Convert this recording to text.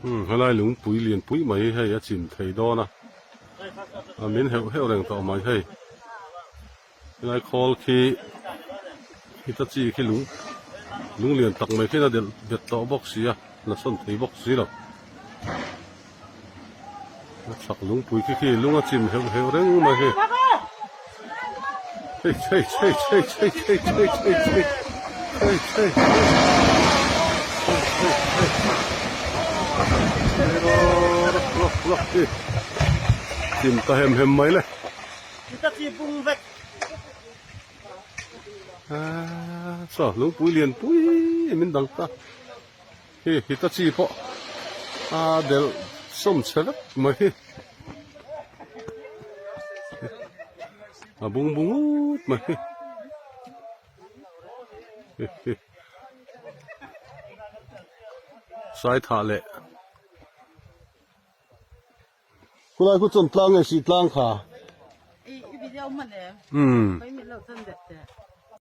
Umm helai lungpui lianpui mai hi hei a chim thei dawn a a min heuh heuh reng tawh mai hei helai khawl khi hitachi khi lung lung lian tak mai khian a delh bet tawh bawk si a la sawn thei bawk si lo a chhak lungpui khi khi lung a chim heuh heuh reng mai hei hei hei hei hei hei hei hei hei hei hei hei hei hei hei chim ta hem hem mai le saw lungpui lian pui min dang ta. Hei Hitachi pawh a delh sawm chhe vek mai hi a bung bung ut mai hi sai thah leh khulai khu chuan tlang nge sih tlang kha umm.